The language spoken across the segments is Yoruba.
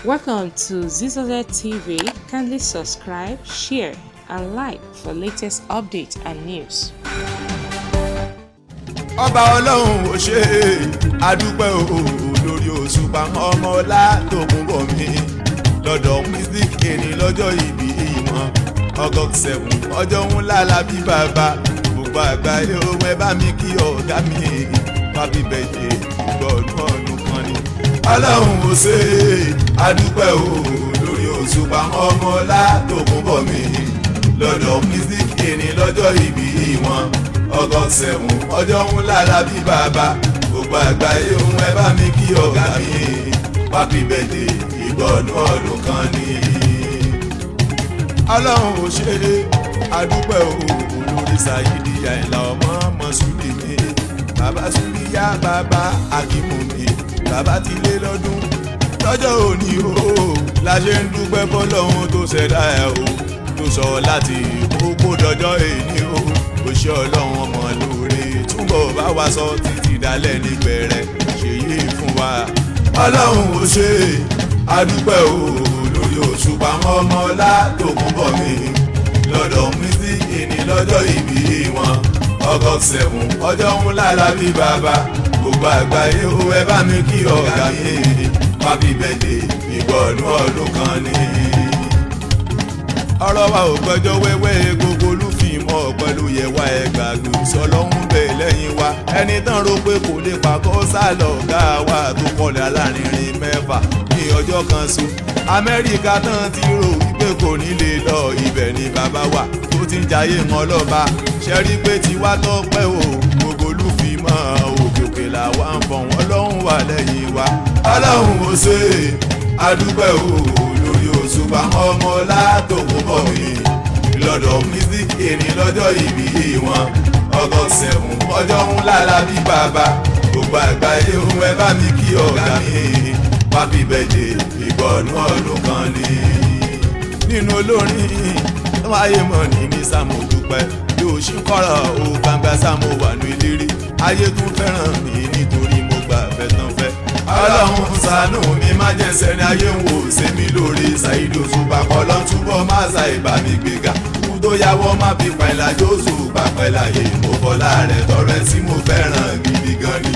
Welcome to Zizoze TV. Kindly subscribe, share, and like for latest updates and news. Ọba Ọlọ́run ò ṣe é, adúpẹ́ o lórí Òṣùpá ọmọ ọlá tó kún bọ̀ mí lọ́dọ̀ music. Ẹni lọ́jọ́ ìbí wọn, August 7, ọjọ́ ńlá la bí bàbá. Gbogbo àgbáyé ohun ẹ bá mi kí ọ̀gá mi, happy birthday, ìgbọ̀ọ́dún ọdún kan ni. Ọlọ́run ò ṣe é, adúpẹ́ o lórí Òṣùpá ọmọ ọlá tó kún bọ̀ mí lọ́dọ̀ music. Ẹni lọ́jọ́ ìbí wọn, August 7, ọjọ́ ńlá la bí bàbá. Gbogbo àgbáyé ohun ẹ bá mi kí ọ̀gá mi, happy birthday, ìgbọ̀ọ́dún ọdún kan ni. Ọlọ́run ò ṣe é, adúpẹ́ o lórí Saheed Àyìnlá ọmọ Mọ̀súlì mi, bàbá Súlíyá, bàbá Akímù mi. Bàbá ti lé lọ́dún lọ́jọ́ òní o, la ṣe ń dúpẹ́ fọlọ́run tó ṣẹ̀dá ẹ̀ o, tó sọ láti kókó dọjọ́ èní o. Kò ṣe Ọlọ́run ọmọ lóore, túbọ̀ bá wa sọ títí dalẹ̀ nígbẹ̀rẹ̀ ṣèyí fún wa. Ọlọ́run ò ṣe é, adúpẹ́ o lórí Òṣùpá ọmọ ọlá tó kún bọ̀ mí lọ́dọ̀ music. Ìní lọ́jọ́ ìbí wọn, August 7, ọjọ́ ńlá la bí bàbá. Gbogbo àgbáyé ó ẹ bá mi kí ọ̀gá mi, happy birthday, ìgbọ̀ọ́dún ọdún kan ni. Ọ̀rọ̀ wa ò gbọ́jọ́ wẹ́wẹ́, gbogbo olúfìmọ̀ pẹ̀lú yẹ̀wá ẹgbàgbé sọlọ́hún bẹ̀ lẹ́yìn wa. Ẹni tán ro pé kò lè pàkọ́ sálọ̀, ọ̀gá wa tó kọlẹ̀ alárinrin 6 ní ọjọ́ kan so. Amẹ́ríkà tán ti rò wípé kò ní lè lọ, ibẹ̀ ni bàbá wa tó ti ń jayé mọ́ lọ́ba. Ṣẹ́rí pé tiwa tọ́pẹ́ o, gbogbo olúfìmọ̀ òkè òkè làwa ń fọ̀ wọ́n lọ́hùn wà lẹ́yìn wa. Ọlọ́run ò ṣe é, adúpẹ́ o lórí Òṣùpá ọmọ látòkún bọ̀ mí lọ́dọ̀ music. Ẹni lọ́jọ́ ìbí wọn, August 7, ọjọ́ ńlá la bí bàbá. Gbogbo àgbáyé ohun ẹ bá mi kí ọ̀gá mi, happy birthday, ìgbọ̀ọ́dún ọdún kan ni. Nínú olórin wáyé mọ̀ ní Sàámú dúpẹ́ bí o ṣì ń kọ́rọ̀ o, gbangba Sàámú wà ní eléré ayé tún fẹ́ràn mi nítorí mo gbà fẹ́ tán fẹ́. Ọlọ́run ṣàánú mi, má jẹ́ sẹ́ni ayé ń wò sẹ́mi lórí. Saheed Òṣùpá kọ́lọ́ túbọ̀ má ṣà ìbá mi gbéga, kú tó yáwọ́ má fi pàìlà jósù pàpẹ́láyé. Mo fọlá rẹ̀ tọrẹ tí mo fẹ́ràn gidi gan ni.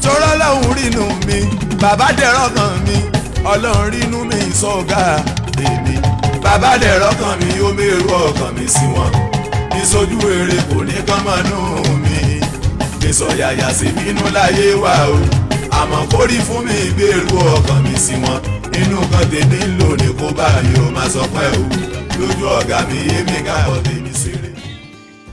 Tọ́rọ́ lọ́hùn rínú mi, bàbá dẹ̀rọ̀ kan mi, Ọlọ́run rínú mi sọ́gà èmi. Bàbá dẹ̀rọ̀ kan mi, ó mèrú ọkàn mi sí wọn ìsojú eré, kò ní kán mọ́nú mi ìsọ yàyà sí bínú láyé wa o. Àmọ́ kórí fún mi, gbèrú ọkàn mi sí wọn, inú kan tèmi ń lò ní kó báyìí ó máa sọ pé o lójú ọ̀gá mi, èmi káàbọ̀ tèmi ṣeré.